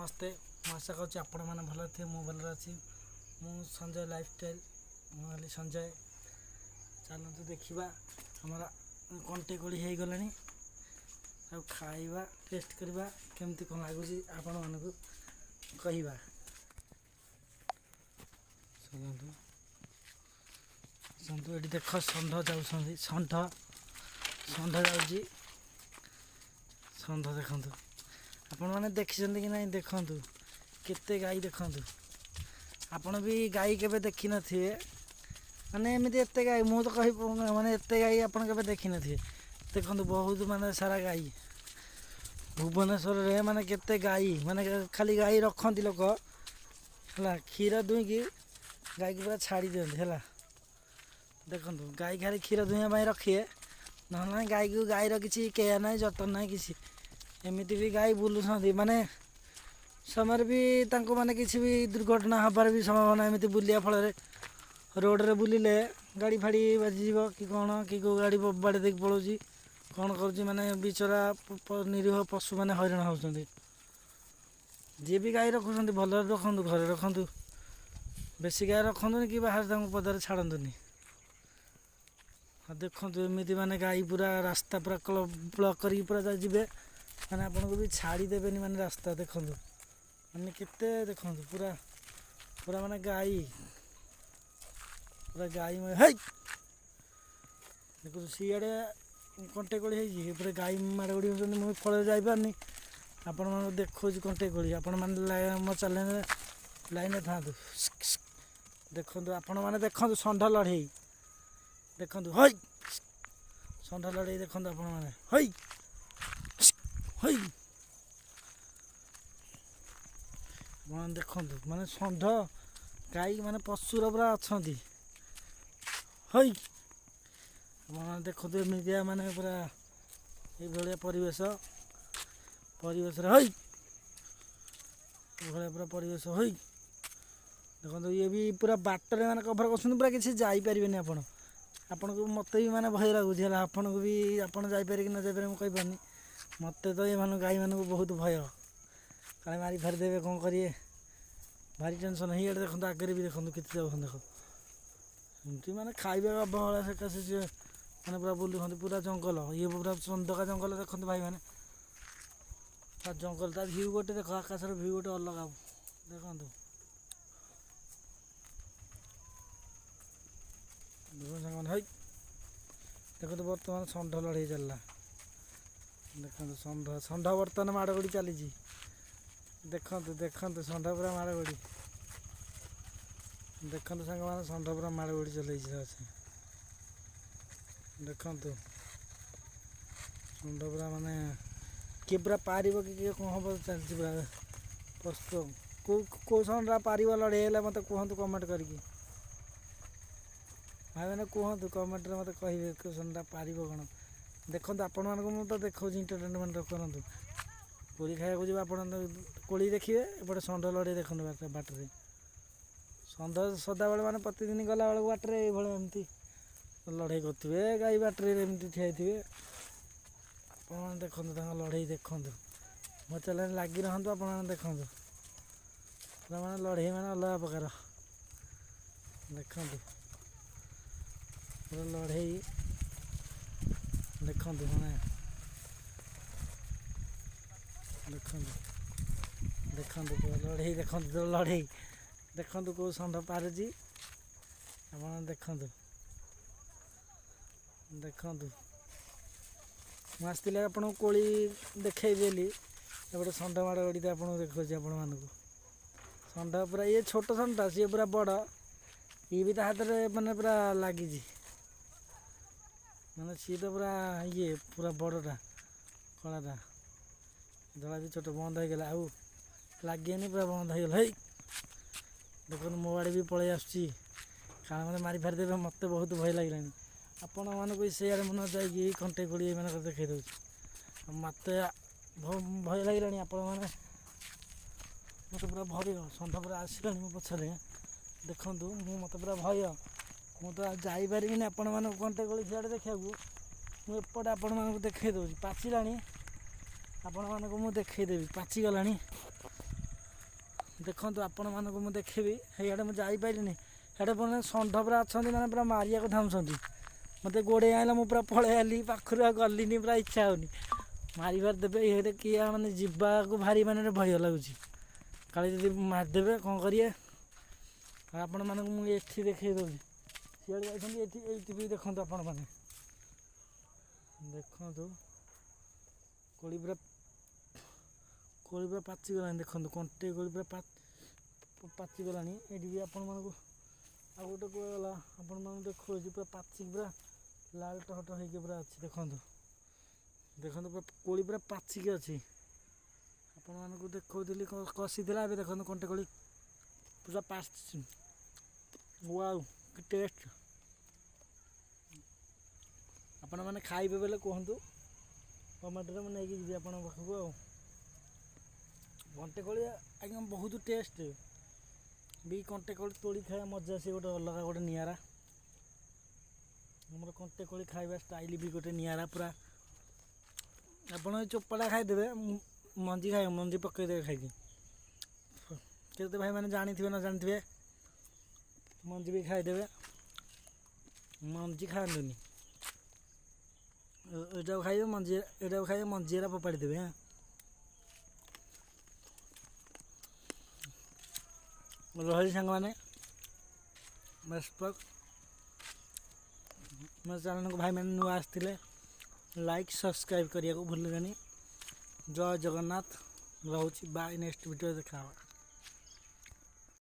ନମସ୍ତେ। ମୁଁ ଆଶା କରୁଛି ଆପଣମାନେ ଭଲରେ ଥିବେ, ମୁଁ ଭଲରେ ଅଛି। ମୁଁ ସଞ୍ଜୟ ଲାଇଫଷ୍ଟାଇଲ୍, ମୁଁ ହେଲି ସଞ୍ଜୟ। ଚାଲନ୍ତୁ ଦେଖିବା, ଆମର କଣ୍ଟେଇ କୋଳି ହେଇଗଲାଣି ଆଉ ଖାଇବା, ଟେଷ୍ଟ କରିବା, କେମିତି କ'ଣ ଲାଗୁଛି ଆପଣମାନଙ୍କୁ କହିବା। ଚାଲନ୍ତୁ ଆସନ୍ତୁ। ଏଠି ଦେଖ, ଷଣ୍ଢ ଯାଉଛନ୍ତି, ଷଣ୍ଢ, ଷଣ୍ଢ ଯାଉଛି, ଷଣ୍ଢ। ଦେଖନ୍ତୁ, ଆପଣମାନେ ଦେଖିଛନ୍ତି କି ନାହିଁ? ଦେଖନ୍ତୁ କେତେ ଗାଈ। ଦେଖନ୍ତୁ, ଆପଣ ବି ଗାଈ କେବେ ଦେଖିନଥିବେ, ମାନେ ଏମିତି ଏତେ ଗାଈ, ମୁଁ ତ କହି ମାନେ ଏତେ ଗାଈ ଆପଣ କେବେ ଦେଖିନଥିବେ। ଦେଖନ୍ତୁ, ବହୁତ ମାନେ ସାରା ଗାଈ। ଭୁବନେଶ୍ୱରରେ ମାନେ କେତେ ଗାଈ, ମାନେ ଖାଲି ଗାଈ ରଖନ୍ତି ଲୋକ, ହେଲା। କ୍ଷୀର ଦୁହିଁକି ଗାଈକୁ ପୁରା ଛାଡ଼ି ଦିଅନ୍ତି, ହେଲା। ଦେଖନ୍ତୁ, ଗାଈ ଖାଲି କ୍ଷୀର ଦୁହିଁବା ପାଇଁ ରଖିବେ, ନହେଲେ ନାହିଁ। ଗାଈକୁ, ଗାଈର କିଛି କେୟାର ନାହିଁ, ଯତ୍ନ ନାହିଁ କିଛି। ଏମିତି ବି ଗାଈ ବୁଲୁଛନ୍ତି, ମାନେ ସମୟରେ ବି ତାଙ୍କୁ ମାନେ କିଛି ବି ଦୁର୍ଘଟଣା ହେବାର ବି ସମ୍ଭାବନା। ଏମିତି ବୁଲିବା ଫଳରେ, ରୋଡ଼ରେ ବୁଲିଲେ ଗାଡ଼ି ଫାଡ଼ି ବାଜିଯିବ କି କ'ଣ, କି କେଉଁ ଗାଡ଼ି ବାଡ଼େଇ ଦେଇକି ପଳାଉଛି, କ'ଣ କରୁଛି, ମାନେ ବିଚରା ନିରୀହ ପଶୁମାନେ ହଇରାଣ ହେଉଛନ୍ତି। ଯିଏ ବି ଗାଈ ରଖୁଛନ୍ତି, ଭଲରେ ରଖନ୍ତୁ, ଘରେ ରଖନ୍ତୁ। ବେଶୀ ଗାଈ ରଖନ୍ତୁନି କି ବାହାରେ ତାଙ୍କୁ ପଦାରେ ଛାଡ଼ନ୍ତୁନି। ଆଉ ଦେଖନ୍ତୁ, ଏମିତି ମାନେ ଗାଈ ପୁରା ରାସ୍ତା ପୁରା ବ୍ଲକ୍ କରିକି ପୁରା ଯିବେ, ମାନେ ଆପଣଙ୍କୁ ବି ଛାଡ଼ିଦେବେନି। ମାନେ ରାସ୍ତା ଦେଖନ୍ତୁ, ମାନେ କେତେ ଦେଖନ୍ତୁ, ପୁରା ପୁରା ମାନେ ଗାଈ, ପୁରା ଗାଈ। ହେଇ ଦେଖନ୍ତୁ, ସିଆଡ଼େ କଣ୍ଟେଇ କୋଳି ହେଇଛି, ଏପଟେ ଗାଈ ମାଡ଼ ଗୋଡ଼ି ହେଉଛନ୍ତି। ମୁଁ ଫଳରେ ଯାଇପାରୁନି, ଆପଣମାନଙ୍କୁ ଦେଖାଉଛି କଣ୍ଟେଇ କୋଳି। ଆପଣମାନେ ମୋ ଚ୍ୟାନେଲରେ ଲାଇନରେ ଥାଆନ୍ତୁ। ଦେଖନ୍ତୁ, ଆପଣମାନେ ଦେଖନ୍ତୁ ଷଣ୍ଢ ଲଢ଼େଇ ଦେଖନ୍ତୁ। ହଇ, ଷଣ୍ଢ ଲଢ଼େଇ ଦେଖନ୍ତୁ ଆପଣମାନେ। ହଇ ହଇ, ଆପଣ ଦେଖନ୍ତୁ, ମାନେ ଷଣ୍ଢ ଗାଈ ମାନେ ପଶୁର ପୁରା ଅଛନ୍ତି। ହଇ, ଆପଣ ଦେଖନ୍ତୁ, ଏମିତିଆ ମାନେ ପୁରା ଏଇଭଳିଆ ପରିବେଶ, ପରିବେଶରେ ହଇ, ଏଇଭଳିଆ ପୁରା ପରିବେଶ। ହଇ, ଦେଖନ୍ତୁ, ଇଏ ବି ପୁରା ବାଟରେ ମାନେ କଭର କରୁଛନ୍ତି ପୁରା, କିଛି ଯାଇପାରିବେନି ଆପଣ। ଆପଣଙ୍କୁ ମୋତେ ବି ମାନେ ଭୟ ଲାଗୁଛି, ହେଲା। ଆପଣଙ୍କୁ ବି, ଆପଣ ଯାଇପାରିବେ କି ନ ଯାଇପାରିବେ ମୁଁ କହିପାରୁନି। ମୋତେ ତ ଏମାନଙ୍କୁ, ଗାଈମାନଙ୍କୁ ବହୁତ ଭୟ, କାଳେ ମାରି ଫାରି ଦେବେ, କ'ଣ କରିବେ, ଭାରି ଟେନସନ୍। ହେଇଆଡ଼େ ଦେଖନ୍ତୁ, ଆଗରେ ବି ଦେଖନ୍ତୁ କେତେ ଯାଉଛନ୍ତି। ଦେଖ, ଏମିତି ମାନେ ଖାଇବା ଅବହେଳା ସକାଶେ ସିଏ ମାନେ ପୁରା ବୁଲୁଛନ୍ତି। ପୁରା ଜଙ୍ଗଲ ଇଏ, ପୁରା ଚନ୍ଦକା ଜଙ୍ଗଲ। ଦେଖନ୍ତୁ ଭାଇମାନେ, ତା ଜଙ୍ଗଲ, ତା ଭିଉ ଗୋଟେ ଦେଖ, ଆକାଶର ଭିଉ ଗୋଟେ ଅଲଗା। ଦେଖନ୍ତୁ, ଦେଖନ୍ତୁ ସାଙ୍ଗମାନେ। ହଇ, ଦେଖନ୍ତୁ, ବର୍ତ୍ତମାନ ଷଣ୍ଢ ଲଢ଼େଇ ଚାଲିଲା। ଦେଖନ୍ତୁ, ଷଣ୍ଢ, ଷଣ୍ଢ ବର୍ତ୍ତମାନ ମାଡ଼ଗୋଡ଼ି ଚାଲିଛି। ଦେଖନ୍ତୁ, ଦେଖନ୍ତୁ, ଷଣ୍ଢ ପୁରା ମାଡ଼ଗୋଡ଼ି। ଦେଖନ୍ତୁ ସାଙ୍ଗମାନେ, ଷଣ୍ଢ ପୁରା ମାଡ଼ଗୋଡ଼ି ଚଲେଇଛି ଅଛି। ଦେଖନ୍ତୁ, ଷଣ୍ଢ ପୁରା ମାନେ କିଏ ପୁରା ପାରିବ କି କିଏ କ'ଣ ହେବ, ଚାଲିଛି ପୁରା ପ୍ରସ୍ତୁତ। କେଉଁ କେଉଁ ଷଣ୍ଢଟା ପାରିବ ଲଢ଼େଇ ହେଲେ, ମୋତେ କୁହନ୍ତୁ କମେଣ୍ଟ କରିକି। ଭାଇମାନେ କୁହନ୍ତୁ, କମେଣ୍ଟରେ ମୋତେ କହିବେ କେଉଁ ଷଣ୍ଢଟା ପାରିବ କ'ଣ। ଦେଖନ୍ତୁ, ଆପଣମାନଙ୍କୁ ମୁଁ ତ ଦେଖାଉଛି, ଏଣ୍ଟରଟେନମେଣ୍ଟ କରନ୍ତୁ। କୋଳି ଖାଇବାକୁ ଯିବେ ଆପଣ, କୋଳି ଦେଖିବେ, ଏପଟେ ଷଣ୍ଢ ଲଢ଼େଇ ଦେଖନ୍ତୁ। ବାଟରେ ଷଣ୍ଢ ସଦାବେଳେ, ମାନେ ପ୍ରତିଦିନ ଗଲାବେଳକୁ ବାଟରେ ଏଇଭଳିଆ ଏମିତି ଲଢ଼େଇ କରୁଥିବେ। ଗାଈ ବାଟରେ ଏମିତି ଠିଆ ହେଇଥିବେ। ଆପଣମାନେ ଦେଖନ୍ତୁ, ତାଙ୍କ ଲଢ଼େଇ ଦେଖନ୍ତୁ। ମୋ ଚ୍ୟାନେଲ୍ ଲାଗି ରହନ୍ତୁ, ଆପଣମାନେ ଦେଖନ୍ତୁ। ପୁରା ମାନେ ଲଢ଼େଇ ମାନେ ଅଲଗା ପ୍ରକାର। ଦେଖନ୍ତୁ, ପୁରା ଲଢ଼େଇ ଦେଖନ୍ତୁ, ମାନେ ଦେଖନ୍ତୁ, ଦେଖନ୍ତୁ, ପୁରା ଲଢ଼େଇ ଦେଖନ୍ତୁ, ଲଢ଼େଇ ଦେଖନ୍ତୁ। କେଉଁ ଷଣ୍ଢ ପାରୁଛି ଆପଣ ଦେଖନ୍ତୁ, ଦେଖନ୍ତୁ। ମୁଁ ଆସିଥିଲି ଆପଣଙ୍କୁ କୋଳି ଦେଖେଇବି ବୋଲି, ଏପଟେ ଷଣ୍ଢ ମାଡ଼ ଗୋଡ଼ି ଆପଣଙ୍କୁ ଦେଖାଉଛି ଆପଣମାନଙ୍କୁ। ଷଣ୍ଢ ପୁରା, ଇଏ ଛୋଟ ଷଣ୍ଢଟା, ସିଏ ପୁରା ବଡ଼। ଇଏ ବି ତା ହାତରେ ମାନେ ପୁରା ଲାଗିଛି, ମାନେ ସିଏ ତ ପୁରା ଇଏ ପୁରା ବଡ଼ଟା, କଳାଟା। ଧଳା ବି ଛୋଟ। ବନ୍ଦ ହେଇଗଲା, ଆଉ ଲାଗିବେନି, ପୁରା ବନ୍ଦ ହେଇଗଲା। ହେଇ ଦେଖନ୍ତୁ, ମୋ ଆଡ଼େ ବି ପଳେଇ ଆସୁଛି, କାରଣ ମୋତେ ମାରି ଫାରି ଦେବେ। ମୋତେ ବହୁତ ଭୟ ଲାଗିଲାଣି। ଆପଣମାନଙ୍କୁ ସେଇଆଡ଼େ ମୁଁ ନ ଯାଇକି କଣ୍ଟେଇ କୋଳି ଏମାନଙ୍କର ଦେଖାଇ ଦେଉଛି। ମୋତେ ଭୟ ଲାଗିଲାଣି ଆପଣମାନେ, ମୋତେ ପୁରା ଭୟ। ଷଣ୍ଢ ପୁରା ଆସିଲାଣି ମୋ ପଛରେ। ଦେଖନ୍ତୁ, ମୁଁ ମୋତେ ପୁରା ଭୟ, ମୁଁ ତ ଯାଇପାରିବିନି ଆପଣମାନଙ୍କୁ କଣ୍ଟେଇ କୋଳି ସିଆଡ଼େ ଦେଖିବାକୁ। ମୁଁ ଏପଟେ ଆପଣମାନଙ୍କୁ ଦେଖାଇ ଦେଉଛି। ପାଚିଲାଣି, ଆପଣମାନଙ୍କୁ ମୁଁ ଦେଖାଇଦେବି। ପାଚିଗଲାଣି। ଦେଖନ୍ତୁ, ଆପଣମାନଙ୍କୁ ମୁଁ ଦେଖିବି। ହେଇଆଡ଼େ ମୁଁ ଯାଇପାରିଲିନି। ସିଆଡ଼େ ମାନେ ଷଣ୍ଢ ପୁରା ଅଛନ୍ତି, ମାନେ ପୁରା ମାରିବାକୁ ଧାଉଁଛନ୍ତି। ମୋତେ ଗୋଡ଼େଇ ଆଣିଲା, ମୁଁ ପୁରା ପଳେଇ ଆଇଲି ପାଖରୁ, ଆଉ ଗଲିନି। ପୁରା ଇଚ୍ଛା ହେଉନି, ମାରିବାର ଦେବେ ଇଏ କିଏ। ମାନେ ଯିବାକୁ ଭାରି ମାନେ ଭୟ ଲାଗୁଛି, କାଳେ ଯଦି ମାରିଦେବେ କ'ଣ କରିବେ। ଆଉ ଆପଣମାନଙ୍କୁ ମୁଁ ଏଠି ଦେଖେଇ ଦେଉଛି। ସିଆଡ଼େ ଯାଇଛନ୍ତି, ଏଠି ଏଇଠି ବି ଦେଖନ୍ତୁ। ଆପଣମାନେ ଦେଖନ୍ତୁ, କୋଳି ପୁରା ପାଚିଗଲାଣି। ଦେଖନ୍ତୁ, କଣ୍ଟେଇ କୋଳି ପୁରା ପାଚିଗଲାଣି। ଏଇଠି ବି ଆପଣମାନଙ୍କୁ ଆଉ ଗୋଟେ କୁହାଗଲା, ଆପଣମାନଙ୍କୁ ଦେଖାଉଛି, ପୁରା ପାଚିକି ପୁରା ଲାଲ ଟହଟ ହେଇକି ପୁରା ଅଛି। ଦେଖନ୍ତୁ, ଦେଖନ୍ତୁ, ପୁରା କୋଳି ପୁରା ପାଚିକି ଅଛି। ଆପଣମାନଙ୍କୁ ଦେଖାଉଥିଲି, କଷିଥିଲା। ଏବେ ଦେଖନ୍ତୁ, କଣ୍ଟେ କୋଳି ପୁରା ପାଚିଛି। ୱାଉ, କି ଟେଷ୍ଟ! ଆପଣମାନେ ଖାଇବେ ବୋଲେ କୁହନ୍ତୁ କମେଣ୍ଟରେ, ମୁଁ ନେଇକି ଯିବି ଆପଣଙ୍କ ପାଖକୁ। ଆଉ କଣ୍ଟେ କୋଳି ଆଜ୍ଞା ବହୁତ ଟେଷ୍ଟ ବି। କଣ୍ଟେ କୋଳି ତୋଳି ଖାଇବା ମଜା ସେ ଗୋଟେ ଅଲଗା, ଗୋଟେ ନିଆରା। ଆମର କଣ୍ଟେ କୋଳି ଖାଇବା ଷ୍ଟାଇଲ୍ ବି ଗୋଟେ ନିଆରା ପୁରା। ଆପଣ ଏ ଚୋପାଟା ଖାଇଦେବେ, ମଞ୍ଜି ଖାଇବେ, ମଞ୍ଜି ପକେଇଦେବେ ଖାଇକି। କେତେ ଭାଇମାନେ ଜାଣିଥିବେ ନ ଜାଣିଥିବେ, ମଞ୍ଜି ବି ଖାଇଦେବେ। ମଞ୍ଜି ଖାଆନ୍ତୁନି। ଏଇଟାକୁ ଖାଇବେ, ମଞ୍ଜି ଏଇଟାକୁ ଖାଇବେ, ମଞ୍ଜି ଏରା ଫୋପାଡ଼ି ଦେବେ। ହଁ, ରହିଲି ସାଙ୍ଗମାନେ। ବେଷ୍ଟ। ମୋ ଚ୍ୟାନେଲକୁ ଭାଇମାନେ ନୂଆ ଆସିଥିଲେ ଲାଇକ୍ ସବସ୍କ୍ରାଇବ୍ କରିବାକୁ ଭୁଲିବେନି। ଜୟ ଜଗନ୍ନାଥ। ରହୁଛି, ବାଏ। ନେକ୍ସଟ ଭିଡ଼ିଓ ଦେଖା ହେବା।